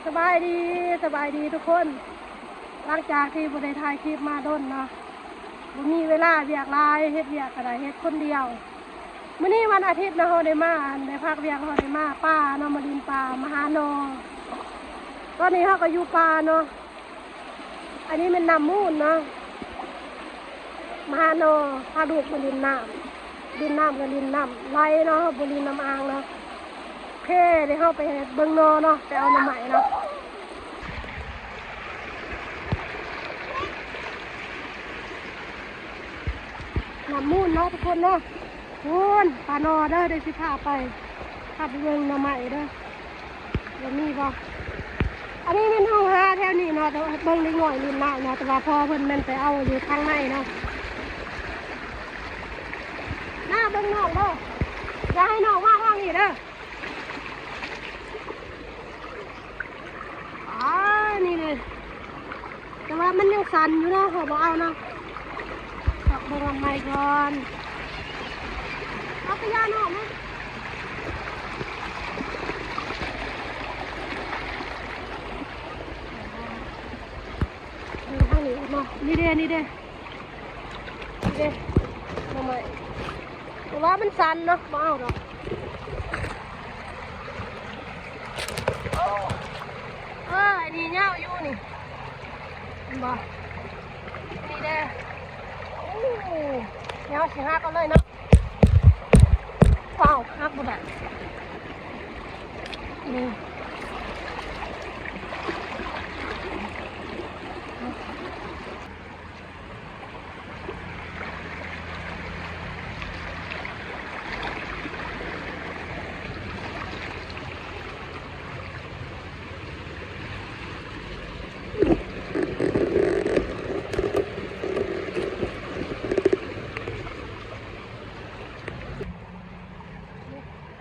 ສະບາຍດີ ສະບາຍດີທຸກຄົນ. ຫຼັງຈາກທີ່ບໍ່ໄດ້ຖ່າຍຄລິບມາດົນເນາະ ບໍ່ມີເວລາ ວຽກຫຼາຍ ເຮັດວຽກກໍໄດ້ເຮັດຄົນດຽວ. ມື້ນີ້ວັນອາທິດເນາະ ເຮົາໄດ້ມາ ໄດ້ພັກວຽກ ເຮົາໄດ້ມາປ່າເນາະ ມາຫຼິ້ນປ່າ ມາຫາໜໍ່. ຕອນນີ້ເຮົາກໍຢູ່ປ່າເນາະ. ອັນນີ້ແມ່ນນ້ຳມູນເນາະ ມາຫາໜໍ່ ພາລູກມາຫຼິ້ນນ້ຳ ຫຼິ້ນນ້ຳກໍຫຼິ້ນນ້ຳໄຫຼເນາະ ບໍ່ຫຼິ້ນນ້ຳອ່າງເນາະ. ໂອເຄ ດຽວເຮົາໄປເບິ່ງໜໍ່ເນາະ ໄປເອົາໜໍ່ໄມ້ເນາະ. ນ້ຳມູນເນາະທຸກຄົນເນາະ. ພຸ້ນ ປ່າໜໍ່ເດີ ດຽວຊິພາໄປ ພາໄປເບິ່ງໜໍ່ໄມ້ເດີ ວ່າມີບໍ່. ອັນນີ້ແມ່ນເຮົາຫາແຖວນີ້ເນາະ ແຕ່ວ່າເບິ່ງເດັກນ້ອຍຫຼິ້ນນ້ຳເນາະ ແຕ່ວ່າພໍ່ເພິ່ນແມ່ນໄປເອົາຢູ່ທາງໃນເນາະ. ໜ້າເບິ່ງນ້ອງເດີ ຢ່າໃຫ້ນ້ອງມາທາງນີ້ເດີ. ອາ ນີ້ເລີຍ ແຕ່ວ່າມັນຍັງສັ່ນຢູ່ເນາະ ເຮົາບໍ່ເອົາເນາະ ເຮົາເບິ່ງອັນໃໝ່ກ່ອນ. ເອົາໄປຢ່າເນາະ ມາ ເບິ່ງທາງນີ້ເນາະ ນີ້ເດ້ ນີ້ເດ້. ເດ້ ໜໍ່ໄມ້ ແຕ່ວ່າມັນສັ່ນເນາະ ບໍ່ເອົາດອກ. ເອີ ອັນນີ້ຍາວຢູ່ນີ້ ເຫັນບໍ່ ນີ້ເດ້. ໂອ້ ຍາວ ຊິຫັກເອົາເລີຍເນາະ. ວ້າວ ຫັກບໍ່ໄດ້ ນີ້.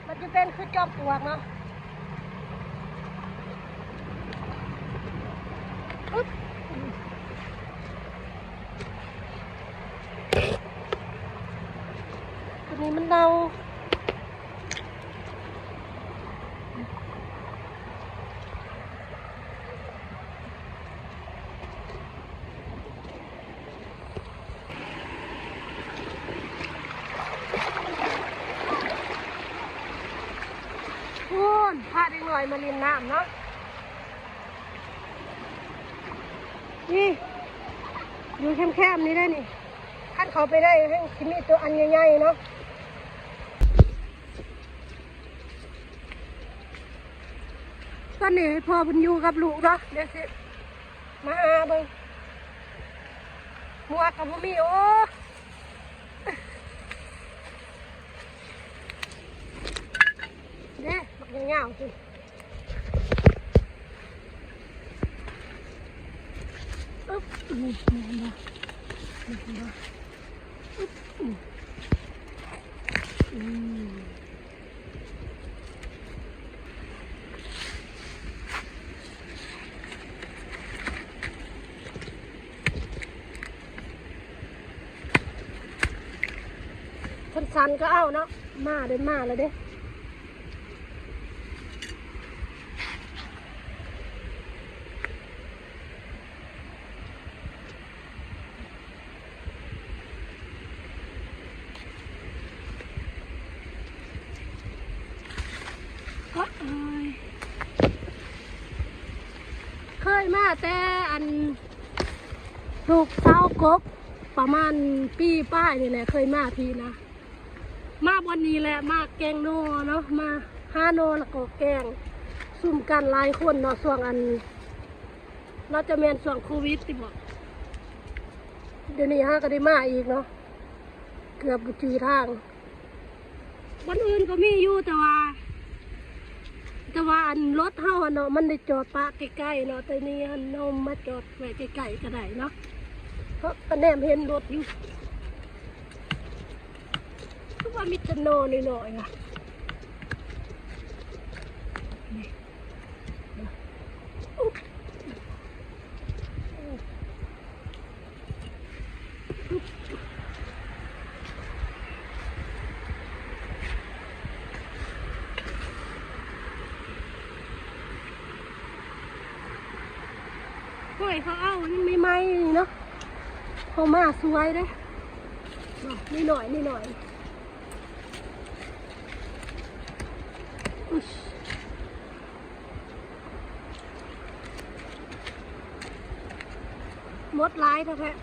ມັນຈະເປັນຄືຈອມປວກເນາະ. ອຶບ ຕົວນີ້ມັນເນົ່າ. ພຸ້ນ ພາເດັກນ້ອຍມາຫຼິ້ນນ້ຳເນາະ. ນີ້ ຢູ່ແຄມໆນີ້ເດ້ນີ້ ຄັນເຂົ້າໄປໄດ້ແຮ່ງຊິມີຕົວອັນໃຫຍ່ໆເນາະ. ຕອນນີ້ໃຫ້ພໍ່ເພິ່ນຢູ່ກັບລູກເນາະ ດຽວຊິມາຫາເບິ່ງ. ໝວກກໍບໍ່ມີ ໂອ້ ເດ້ ບັກຍາວໆ ອຶບ ນີ້ ນີ້ເຫັນບໍ່ ນີ້ເຫັນບໍ່ ອຶບ ນີ້ ອືມ. ຄັນສັ່ນກໍເອົາເນາະ ມາເດ້ ມາແລ້ວເດ້. ເຄີຍມາແຕ່ອັນລູກສາວກົກ ປະມານປີປາຍນີ້ແຫຼະ ເຄີຍມາພີ້ນະ. ມາບ່ອນນີ້ແຫຼະ ມາແກງໜໍ່ເນາະ ມາຫາໜໍ່ ແລ້ວກໍແກງ ຊຸມກັນຫຼາຍຄົນເນາະ ຊ່ວງອັນ ໜ້າຈະແມ່ນຊ່ວງໂຄວິດຕິບໍ ດຽວນີ້ຫາກໍໄດ້ມາອີກເນາະ ເກືອບບໍ່ຈື່ທາງ. ບ່ອນອື່ນກໍມີຢູ່ ແຕ່ວ່າ ແຕ່ວ່າອັນລົດເຮົາຫັ້ນເນາະ ມັນໄດ້ຈອດປະໃກ້ໆເນາະ ແຕ່ນີ້ຫັ້ນເຮົາມາຈອດໄວ້ໃກ້ໆກໍໄດ້ເນາະ ເພາະກໍແນມເຫັນລົດຢູ່. ຄືວ່າມີແຕ່ໜໍ່ນ້ອຍໆ ຫວາ ນີ້ ໂອ້ຍ ເຂົາເອົາໃໝ່ໆ ນີ້ເນາະ ເຂົາມາສວຍເດ້ ນີ້ໜ້ອຍ ນີ້ໜ້ອຍ ອຸ້ຍ ໝົດຫຼາຍແທ້ໆ.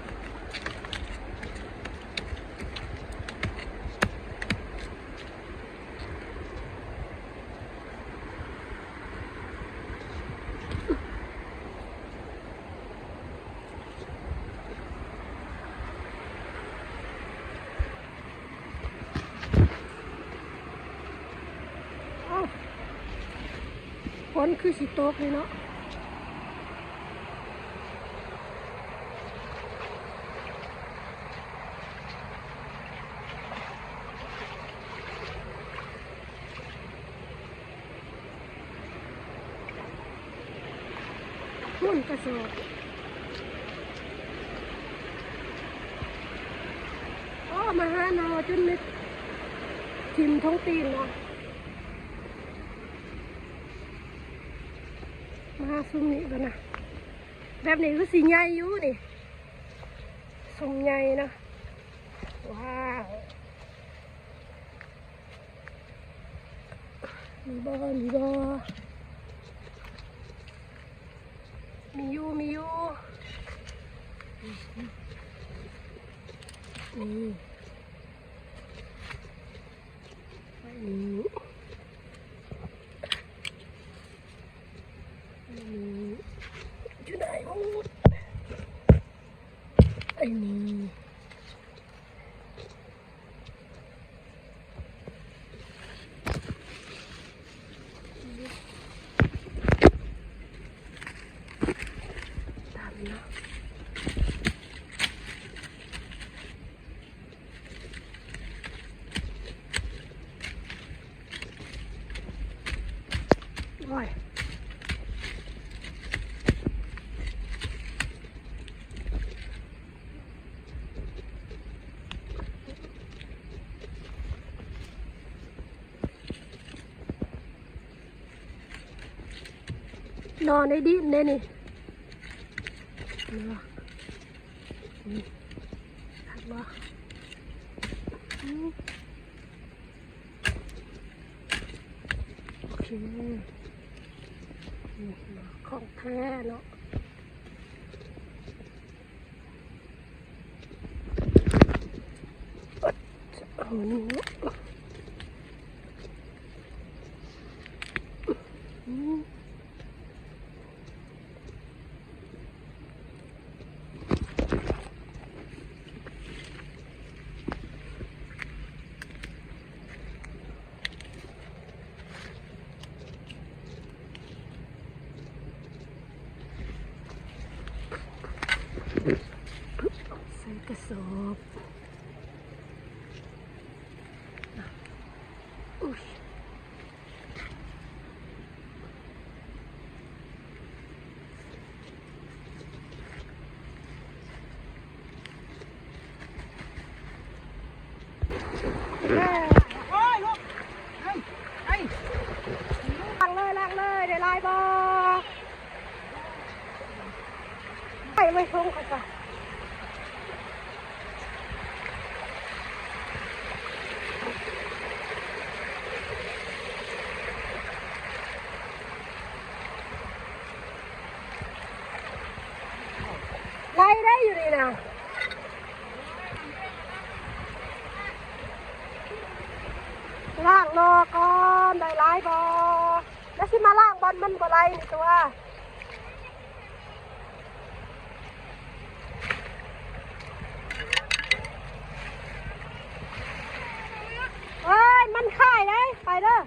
ຝົນຄືຊິຕົກເລີຍເນາະ. ພຸ້ນກະສອບ ໂອ້ ມາຫາໜໍ່ຈົນໄດ້ຖິ້ມຖົງຕີນເນາະ ມາຫາຊຸມນີ້ກ່ອນນະ ແບບນີ້ຄືຊິໃຫຍ່ຢູ່ນີ້ ຊຸມໃຫຍ່ເນາະ ວ້າວ. ມີບໍ່ ມີບໍ່ ມີຢູ່ ມີຢູ່ ນີ້ ໄວ້ນີ້ ໄວ້ນີ້ ຢູ່ໃນໝົດ ໄອ້ນີ້. ໂອ້ຍ ນອນໃນດິນເດ້ນີ້ ເຫັນບໍ່ ນີ້ ຄັກບໍ່ ອືມ ໂອເຄ ນີ້ ຂອງແທ້ເນາະ. ເອົານີ້ເນາະ ອືມ ໃສ່ກະສອບ ອຸ້ຍ. ລ້າງເລີຍ ລ້າງເລີຍ ໄດ້ຫຼາຍບໍ່? ໄປໄວ້ທົ່ງຂ້ອຍກ່ອນ. ໄດ້ ໄດ້ຢູ່ນີ້ນະ. ລ້າງລໍກ່ອນ ໄດ້ຫຼາຍບໍ່? ແລ້ວຊິມາລ້າງບ່ອນມັນບໍ່ໄຫຼນີ້ຕົວະ. ເອີຍ ມັນຄ້າຍເດ້ ໄປເດີ້.